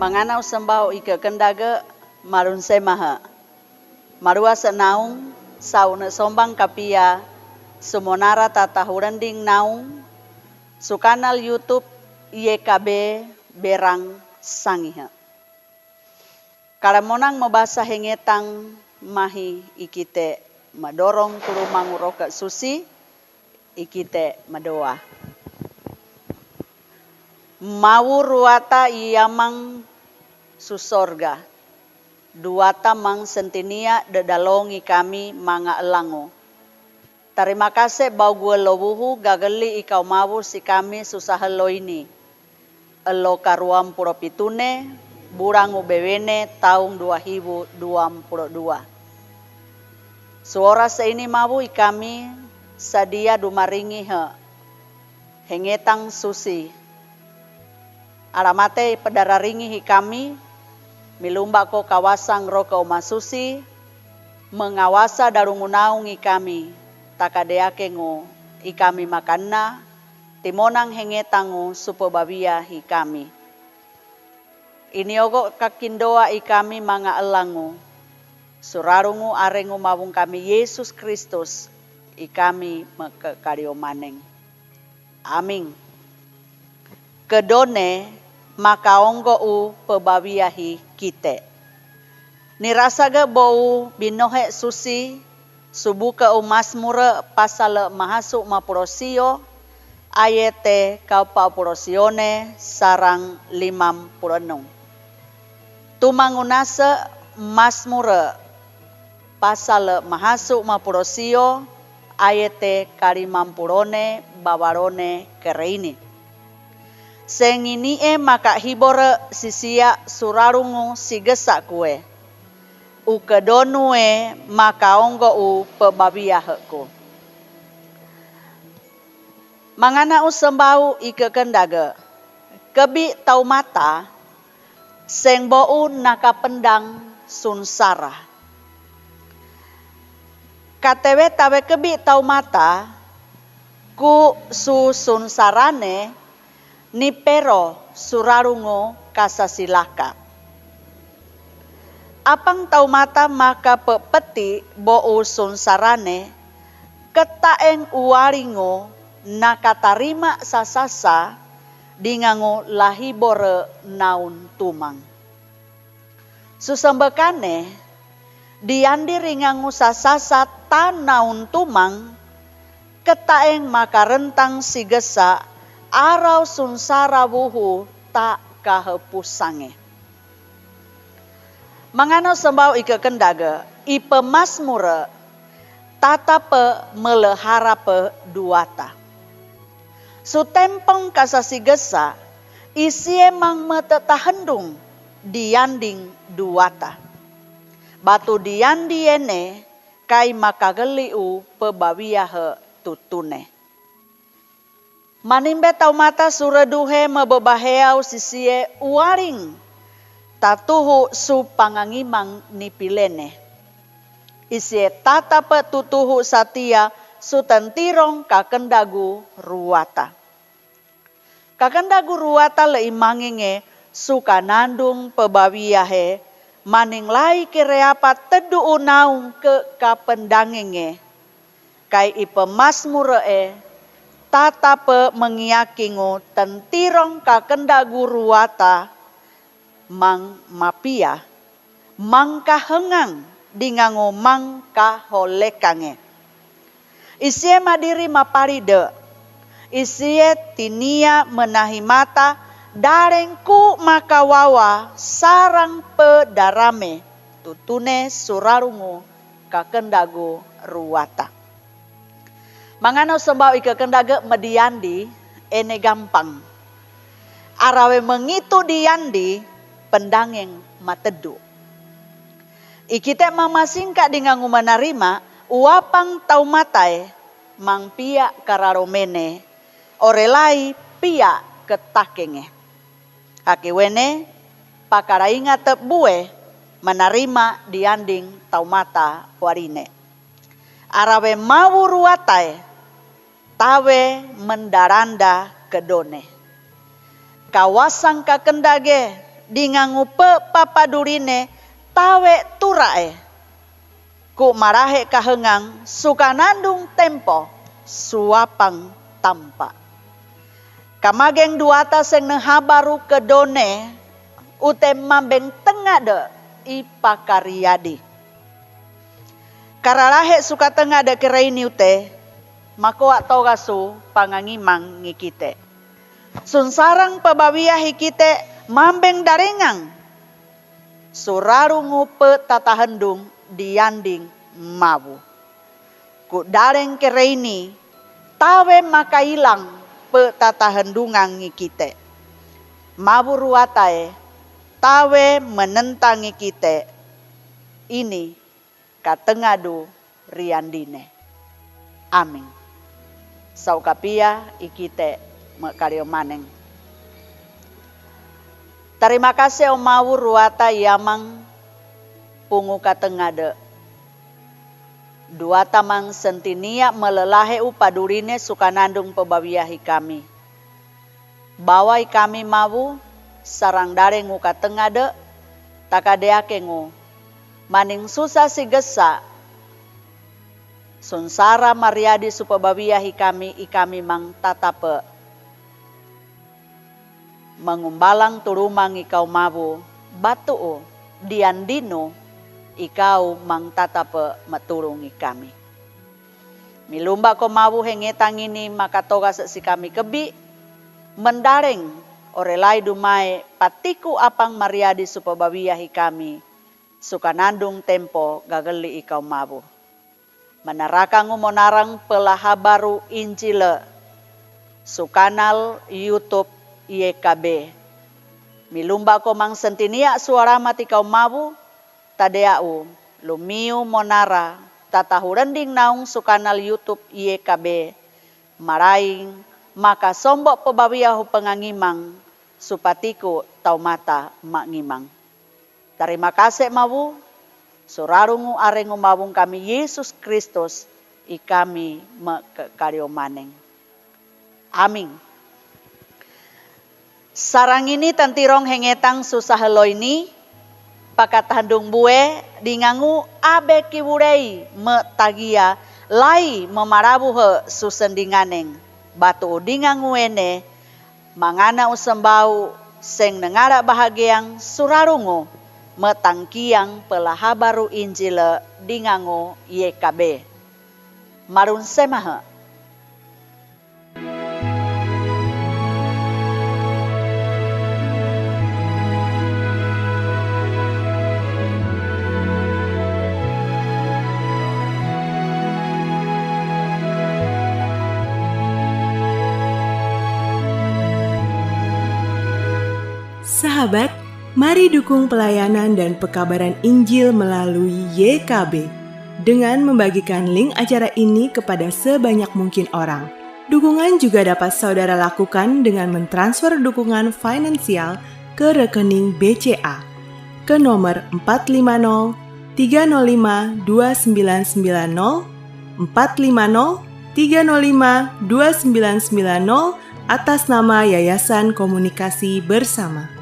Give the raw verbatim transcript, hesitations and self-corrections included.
Mangana u sembau i kekendage, malun semahe. Malua senaung, sau ne sombang kapia, sumonara tatahurending naung, su kanal YouTube Y K B Berang Sangihe. Kalamonang mebasa hengetang mahi ikite medorong tulumangu roke susi, ikite medoa. Mawu ruata i Amang su sorga, duata mang sentinia dedalongi kami manga elangu. Tarima kase bau gue lowuhu gageli ikau mawu si kami susahe loini. Elo karuam pulo pitune, bulangu bewene taung dua hibu duam pulo dua. Suora seini mawu ikami sadia dumaringi he. Hengetang susi. Alamate pedararingi hikami, milumba ko kawasang roke umasusi, mengawasa dalungu naung ikami, takadeake ngu ikami makanna, timonang hengetangu supebawia hikami. Iniogo kakindoa ikami manga elangu, suralungu arengu mawung kami Yesus Kristus, ikami meke kaliomaneng. Aming. Kedone makaonggo u pebawiahi kite. Nirasage bou binohe susi, subuke u Masmure pasale mahasu mapulo sio, ayete kaupa pulo sione sarang limam pulo enung. Tumangunase Masmure pasale mahasu mapulo sio, ayete kalimampulone bawalone kereini. Senginie makahibore sisia suralungu sigesa kue. Ukedonue makaonggo u pebawiaheku. Mangana u sembau i kekendage, kebi taumata, seng bou nakapendang sunsara. Katewe tawe kebi taumata, ku su sunsarane, nipero suralungu kasasilaka. Apang taumata makapepeti bou sunsarane, ketaeng uwalingu nakatarima sasasa, dingangu lahibore naun tumang. Susembekane, diandi ringangu sasasa ta naun tumang, ketaeng makarentang sigesa arau sunsara wuhu ta kahepusange. Mangana sembau i kekendage, i pemasmure, tatape meleharape duata. Sutempeng kasasigesa, isie mang metetahendung dianding duata. Batu diandi ene, kai makageli u pebawiahe tutune. Manimbe taumata sureduhe mebebaheau sisie uwaling, tatuhu su pangangimang nipilene. Isie tatape tutuhu satia su tentirong kakendagu ruata. Kakendagu ruata lei mangenge su kanandung pebawiahe, maning lai kereapa tedu unaung ke kapendangenge. Kai i pemasmure e, tatape mengiakingu tentirong kakendagu ruata, mang mapia, mang kahengang, dingangu mang kaholekange. Isie madiri mapalide, isie tinia menahi mata, dalengku makawawa sarang pedarame, tutune suralungu kakendagu ruata. Mangana sembau i kekendage mediandi, ene gampang. Arawe mengitu diandi, pendangeng matedu. Ikite mamasingka dingangu menarima, uapang taumatae, mang pia kararomene, orelai pia ketakenge. Akiwene, pakalainga tebue, menarima dianding taumata warine. Arawe mawu ruatae, tawe mendaranda kedone. Kawasang kakendage, di ngangu pepapaduline tawe tura'e. Ku malahe kahengang sukanandung tempo suapang tampa. Kamageng duata seng ne habaru kedone ute mambeng tengade i pakariadi. Karalahe sukatengade kereini ute, makoa togasu pangangimang ngikite. Sunsarang pebawiahi kite mambeng darengang. Suralungu petatahendung dianding mawu. Ku dareng kereini tawe makailang petatahendungang ngikite. Mawu ruatae tawe menentangi kite ini katengadu riandine. Amin. Saukapia ikite mekalio maneng. Tarima kasih o mawu ruata iamang pungu katengade. Duata mang sentinia melelahe upaduline sukanandung pebawiahi kami. Bawai kami mawu sarang darengu katengade, takadeakengu maning susa sigesa. Sunsara mariadi supebawiahi kami ikami mang tatape mengumbalang tulumang ikau mawu, batu'u diandinu ikau mang tatape metulung ikami. Milumba ko mawu hengetang ini makatoga sesikami kebi mendareng orelai dumae patiku apang mariadi supebawiahi kami sukanandung tempo gageli ikau mawu. Manarakangu monarang pelaha baru Injile sukanal YouTube Y K B. Milumba ko mang sentinia suara matikau mawu, tadeau lumiu monara tatahurending naung sukanal YouTube Y K B. Maraing makasombo pebawiahu pengangimang supatiku taumata mangimang. Tarima kasih mawu, suralungu arengu mawung kami Yesus Kristus, ikami mekekaliu maneng. Amin. Sarang ini tantirong hengetang susa helo ini, pakatahendung bue dingangu abe kiwurei metagia lai memarabuhe susendinganeng, batu'u dingangu ene, mangana usembau seng nengara bahagiang suralungu metangkiang pelaha baru Injile dingangu Y K B. Marun semahe. Sahabat, mari dukung pelayanan dan pekabaran Injil melalui Y K B dengan membagikan link acara ini kepada sebanyak mungkin orang. Dukungan juga dapat saudara lakukan dengan mentransfer dukungan finansial ke rekening B C A ke nomor empat lima nol tiga nol lima dua sembilan sembilan nol, empat lima nol tiga nol lima dua sembilan sembilan nol, atas nama Yayasan Komunikasi Bersama.